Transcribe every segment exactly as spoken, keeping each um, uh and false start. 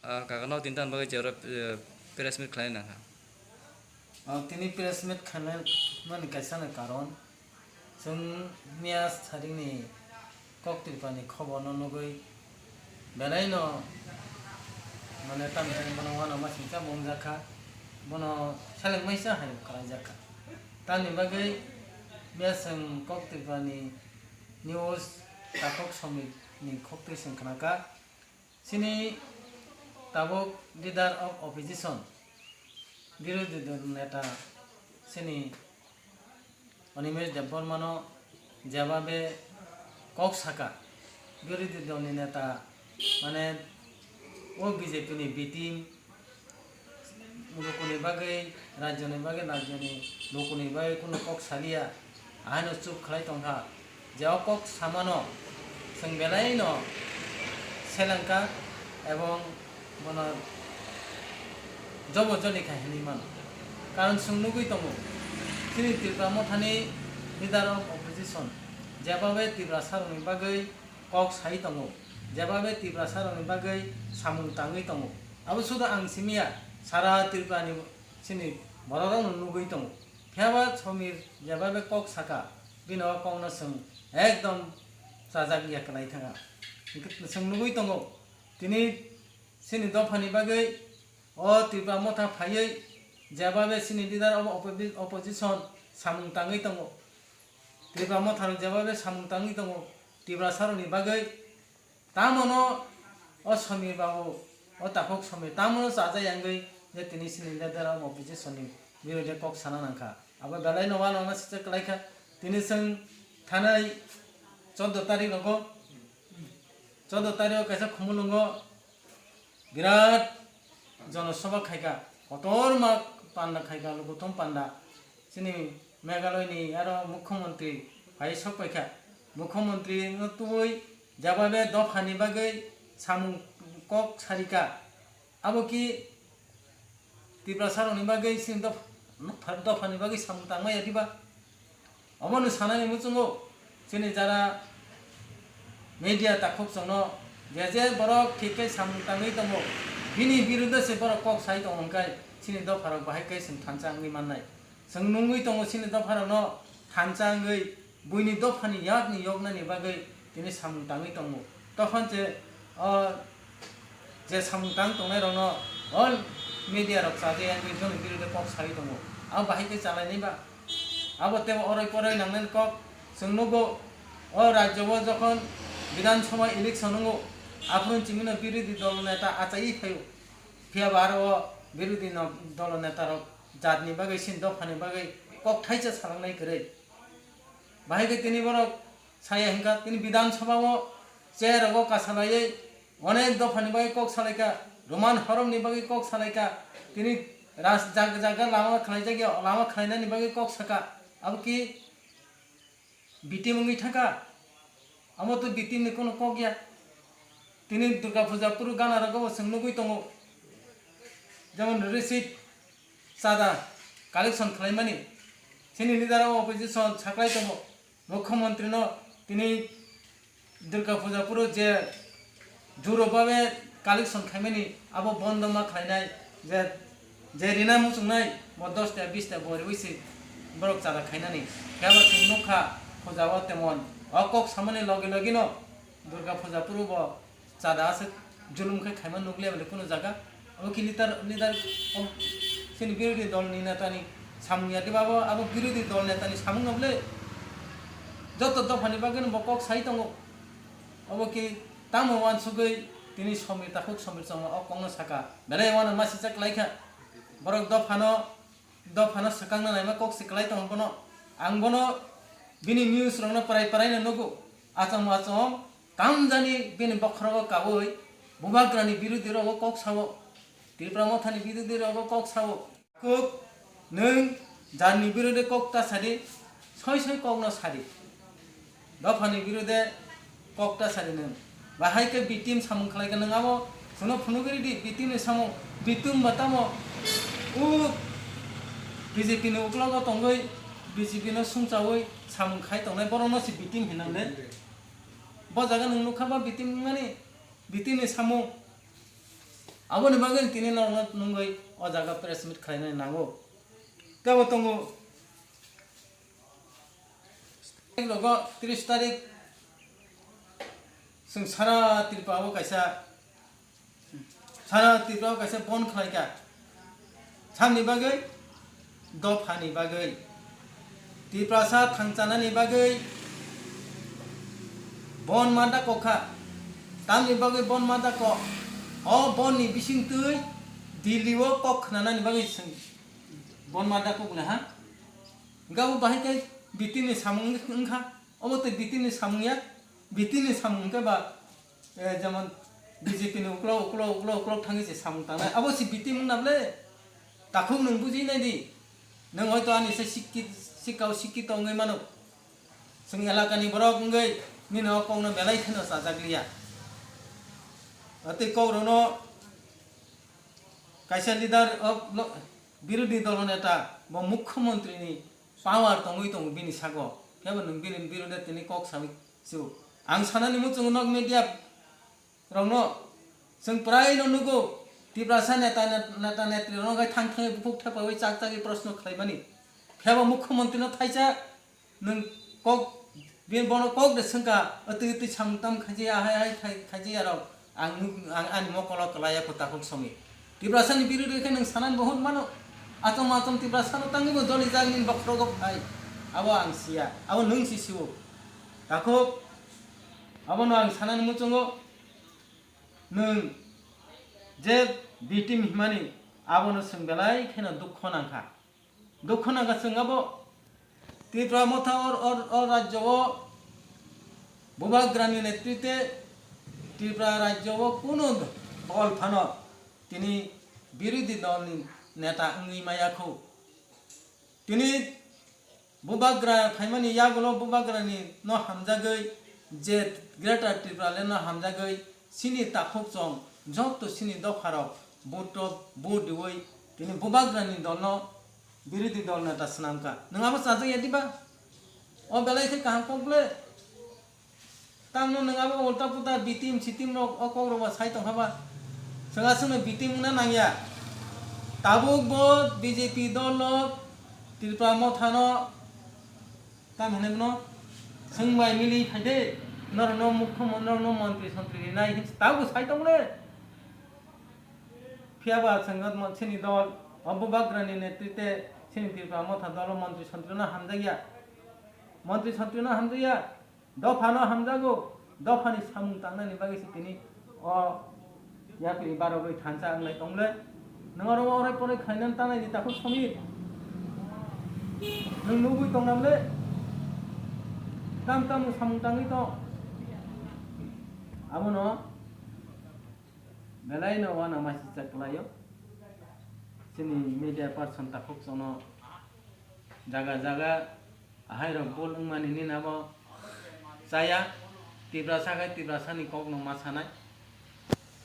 Ah, kaka no tintan bagwi je oro, eh, press meet khlai nang kha. Ah, tini press meet khlai mani kaisa ni karon, chwng miya saring ni kok Tripura ni khobor no nugwi belai no, mane, tamni bono uanama singcha bo wngjak kha, bono seleng maisa hai khlai jak kha. Tamni bagwi miya chwng kok Tripura ni news takhuk somit ni khuk twi chwng khna kha. Chini tabuk leader of opposition, birodhi dol neta chini Animesh Debbarma no jebabe kok saka, birodhi dol ni neta, mane, o B J P ni B team, lukuni bagwi, rajyoni bagwi, rajyoni lukuni bagwi kunu kok saliya, ahaino chup khlai tongkha. Je o kok samano chwng belai no selengkha ebong bono jobo joli kha hinwi mano. Karon chwng nugwi tongo, chini Tipra Mothani leader of opposition jebabe Tiprasa rokni bagwi kok sai tongo, jebabe Tiprasa rokni bagwi samung tangwi tongo. Abo sudu ang simiya, sara Tripura ni chini borok rokno nugwi tongo. Phiyaba Somir jebabe kok saka, bini o kokno chwng ekdom chajak ya kwlai thangkha. Hwnkhe chwng nugwi tongo, tini chini dophani bagwi o Tipra Motha phaiwi jebabe chini leader of oppo-, opposition samung tangwi tongo. Tipra Motha rok jebabe samung tangwi tongo Tiprasa rokni bagwi. Tamono o Somir babu, o takhuk Somir, tamono chajai wngwi je tini chini leader of opposition ni birodhe kok sana nangkha. Abo belai no uanama singcha kwlai kha. Tini chwng thanai chordo tarik rogo, chordo tarik o kaisa Khumulwngo birat jonosabha khaikha, kotorma panda khaikha, lukuthum panda. Chini Meghalaya ni aro mukhyamantri phai sok paikha. Mukhyamantri no tubui jebabe dophani bagwi samung kok sarikha. Abo ki Tiprasa rokni bagwi chini doph-, dophani bagwi samung tangmaya diba? Obono sanani muchungo chini jara media takhuk chwngno je je borok thik khe samung tangwi tongo, bini biruddhe se borok kok sai tongo hwnkhe chini dopharok bahai khe chwng thansa wngwi mannai. Chwng nungwi tongo chini dopharokno thansa wngwi buini dophani yakni yoknani bagwi tini samung tangwi tongo. Dophani je, o, je samung tang tongnairokno all media rok chajai wngwi bini biruddhe kok sawi tongo. Abo bahai khe chalainai ba? Abo teibo oroi poroi nangnani kok. Chwng nugo, o rajyo o jokhon Bidhan Sabha election wngo, aphuru chimino birodhi dol neta achaiwi phaio. Phiya ba aro o birodhi no-, dol neta rok jatni bagwi, chini dophani bagwi kok thaisa salangnai kwrwi. Bahai khe tini borok saya hwnkha, tini Bidhan Sabha o chair rogo kasalaiwi onek dophani bagwi kok salaikha, Roman horomni bagwi kok salaikha, tini ras-, jag-, jaga lama khwlaijak ya, lama khwlainani bagwi kok sakha. Abo ki B T M wngwi thangkha? Amo to B T M ni kono kok ya. Tini Durga Puja phuru gana rogo bo chwng nugwi tongo. Jemon receipt, chada collection khlaimani. Chini leader of opposition saklai tongo. Mukhyamantri no tini Durga Puja phuru je juro babe collection khaimani abo bondo ma khlainai, je, je rina muchungnai bo dos ta bis ta bo riwi se borok chada khainani. Phiya ba chwng nukha puja o temon o kok samani logi logi no Durga Puja phuru bo chada aswk julum khe khaima nukliya bole kunu jaga. Abo ki leader, leader of chini birodhi dol ni neta ni samung ya diba abo, abo birodhi dol neta ni samung no bole joto dophani bagwi no bo kok sai tongo. Obo ki tamo uansugwi tini Somir takhuk Somir chongma o kokno saka. Belai uanama singcha kwlaikha. Borok dophano, dophano swkangna naima kok se kwlai tongo bono. Ang bono bini news rokno pwrai pwraino nugo. Achomma achom tamjani bini bokhorogo kaui bubagrani birodhi rogo kok sao. Tripura Mothani birodhi rogo kok sao. Kok, nwng jarni birodhe kok ta sadi, soi soi kokno sadi. Dophani birodhe kok ta sadi nwng. Bahai khe B T M samung khlai khe nwng abo phunuk phunuk ri di, B T M ni samung, B T M ba tamo, u B J P ni uklogo tongwi, B J P no sumchawi samung khai tongnai, borokno se B T M hinang de. Bo jaga nwng nukha ba B T M wngmani, B T M ni samung. Aboni bagwi tini norokno nungwi o jaga press meet khlainani nango. Tei bo tongo, rogo tris tarik chwng sara Tripura o kaisa, sara Tripura o kaisa bon khlaikha. Samni bagwi, dophani bagwi, Tiprasa thangchanani bagwi bon ma dakokha. Tamni bagwi bon ma dakok? O bonni bisingtwi Delhi o kok khnanani bagwi chwng bon ma dakok le ha? Gabo bahai khe B T ni samung wngkha. Omo tei B T ni samung ya, B T ni samung hwnkhe ba, eh, jemon B J P ni uklok, uklok, uklok, uklok thangwi se samung tangnai. Abo se B T wngna ble? Takhuk nwng bujinai di. Nwng hoito ani se sikki-, sikau sikki tongwi mano. Chwng elakani borok wngwi nini o kokno belai kheno chajakliya. Tei kokrokno kaisa leader of lo-, birodhi dolo neta bo mukhyamantri ni power tongwi tongo bini sago. Kebo nwng bini birodhe tini kok sawi su. Ang sanani muchungo nok media rokno chwng prai no nugo, Tiprasa neta, net-, neta netri rokno gai thang thangwi bukhuk thepawi chak chagwi proshno khlaimani. Kebo mukhyamantri no thaisa nwng kok, bini bono kok de swngkha, "Atwi atwi samung tam khaijaya, hai hai khai-, khaijaya rok, ang nuk-, ang ani mokolo kwlaiya kho takhuk songwi." Tiprasa ni birodhi khe nwng sanani bo hwn mano. Achom achom Tiprasa no tangwi bo joli jak nini bokhorogo phai. Abo ang siya, abo nwng si sio. Takhuk, abono ang sanani muchungo, nwng je B T M himani, abono chwng belai kheno dukho nangkha. Dukho nangkha chwng abo. Tripura motha or, or, or rajyo o Bubagrani netritwe Tripura rajyo o kunu dol phano tini birodhi dolni neta wngwi maya kho. Tini Bubagra phaimani yagulo Bubagrani no hamjagwi je Greater Tripura Land no hamjagwi chini takhuk chong joto chini dopharok vote rok vote riwi tini Bubagrani dolno birodhi dol neta swnamkha. Nwng abo chajakya diba? O belai khe kaham kok le. Tamno nwng abo ulta puta B T M C T M rok o kok rok ba sai tongkha ba? Chwng aswkno B T M wngna nangya. Tabuk bo B J P dol rok Tripura motha no tam hinwi no chwng bai mili phai de, norok no mukhyamantri, norok no montri sontri rinai hinwi tabuk sai tong le. Phiya ba chwng o mon-, chini dol o Bubagrani netritwe chini Tripura motha dol o montri sontri no hamjakya. Montri sontri no hamjakya. Dophano hamjago, dophani samung tangnani bagwi se tini o yapri barogwi thansa wnglai tongle. Nwng oro orai porai khlainani tanai di takhuk Samir. Nwng nugwi tong namle? Tam tam nwng samung tangwi tong. Abono belai no wana masicha kwlaio. Chini media person takhuk chono jaga jaga Ahai rok bol wngmani nini abo chaya, Tiprasa khai Tiprasani kok no ma sanai.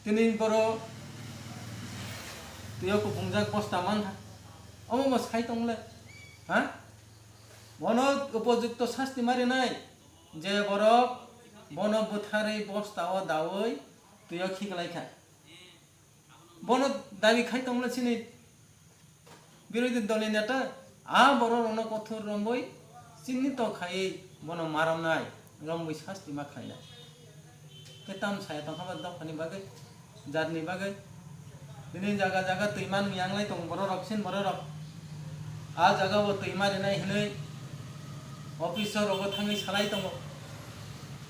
Tini boro twi o kupungjak bosta mankha. Omo bo sai tong le. Ha? Bono upojukto sasti ma rinai. Je borok bono bwtharwi bosta o dawi twi o khiklai kha. Bono dabi khai tongmani chini birodhi dolni neta, a borok rokno kothor romwi chinito khaiwi bono ma romnai, romwi sasti ma khlainai. Khe tam saya tongkha ba dophani bagwi, jatni bagwi. Bini jaga jaga twi man yanglai tongo borok rok, sin borok rok. A jaga o twi ma rinai hinwi officer rogo thangwi salai tongo.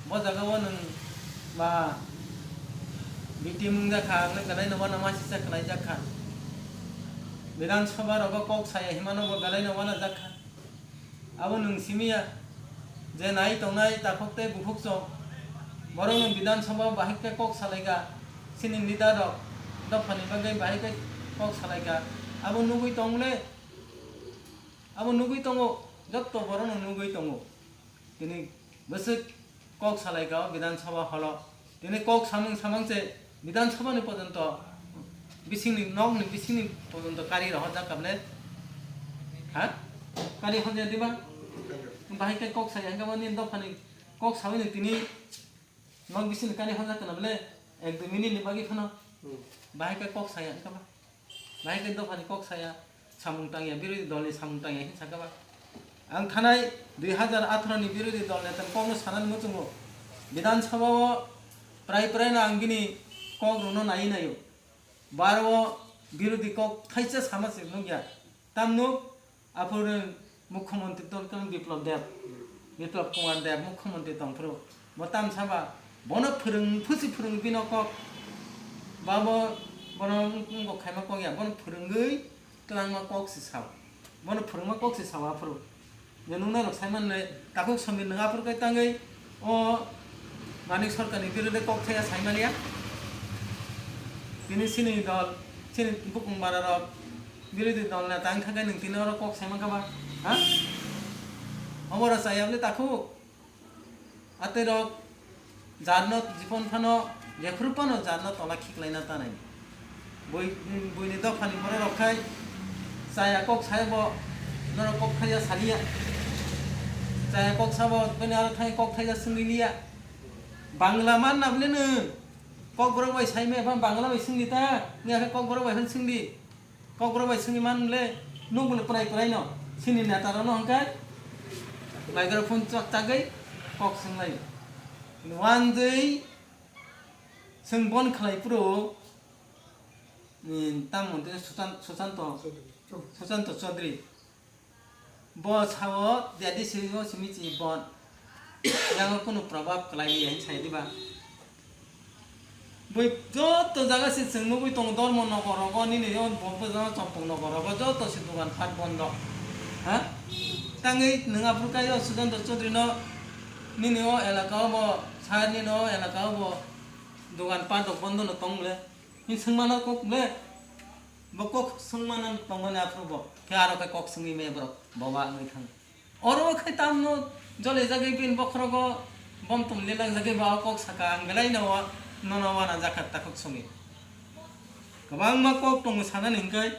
Bo jaga o nwng ba B T M wngjakha, ang belai no uanama sisa khlaijak kha. Bidhan Sabha rogo kok saya himano bo belai no uanajak kha. Abo nwng simi ya je nai tongnai takhuk tei bukhuk chwng. Borok nwng Bidhan Sabha o bahai khe kok salaikha, chini leader rok dophani bagwi bahai khe kok salaikha. Abo nugwi tong le, abo nugwi tongo, jotto borok no nugwi tongo. Tini bwswk kok salaikha o Bidhan Sabha holo. Tini kok samung samang se Bidhan Sabha ni pojonto bisingni nokni bisingni pojonto kari rohorjak kha bole. Ha? Kari horjak diba? Bahai khe kok saya hingke bo nini dophani kok sawi ni tini nok bisingni kari horjak kana bole? Ek dui minute ni bagwi phano. Bahai khe kok saya wngkha ba? Bahai khe dophani kok saya, samung tangya, birodhi dolni samung tangya hinwi sakha ba? Ang thanai dui hazar atharo ni birodhi dol neta ni kokno sanani muchungo. Bidhan Sabha o prai prai no ang bini kok rokno naiwi naio. Baro o birodhi kok thaisa sama se nukya. Tamno aphuru Mukhyamantri tongkha Biplab Deb, Biplab Kumar Deb Mukhyamantri tongphuru. Bo tamsa ba bono phwrwng phusi phwrwng bino kok. Ba bo bono wng kok khaima kok ya, bono phwrwngwi twlangma kok se sao. Bono phwrwngma kok se sao aphuru. Je nung norok sai manle takhuk Somir nwng aphuru kai tangwi o Manik Sarkarni birodhe kok thaya sai maliya. Tini chini dol, chini bukung bara rok birodhi dol neta wngkha khe nwng tini oro kok sai mankha ba? Ha? Obo oro chaya bwle takhuk? Atwi rok jarno jipon phano jephru phano jarno tola khiklaina tanai. Bui, buini dophani borok rok khai chaya kok sai bo norok kok thaya saliya. Chaya kok sabo bini aro thai kok thaya swngwi liya. Bangla man na bwle nwng? Kokborok bai sai me phan Bangla bai swngdi ta, wngya khe Kokborok bai phan swngdi. Kokborok bai swngwi man le, nwng bole prai prai no, chini neta rok no hwnkhe microphone chak chagwi kok swnglaio. Wanjwi chwng bon khlai phuru, ni, tamo tei Suchan-, Suchanto, Suchanto Chaudhary. Bo sao, jadi simi o simi chi bon. Yang kunu probab kwlai ya, sai diba? Bui joto jaga se chwng nugui tongo, Dharma Nagar rogo, nini o bo, bo jagao Champang Nagar rogo, joto se dogan pat bondo. Ha? Tangwi nwng aphuru kai o Sudanta Chaudhary no, nini o elaka o bo, sir nini o elaka o bo dogan pat rok bondo no tong le. Ni swngmano kok le. Bo kok swngmano tongmani aphuru bo. Khe aro khe kok swngwi me borok, boba wngwi thang. Oro khai tamno jole jagwi bini bokhorogo bom tum lelak jagwi ba o kok saka ang belai no wa-, nono wana jakha takhuk songwi. Kwbangma kok tongo sanani hwnkhe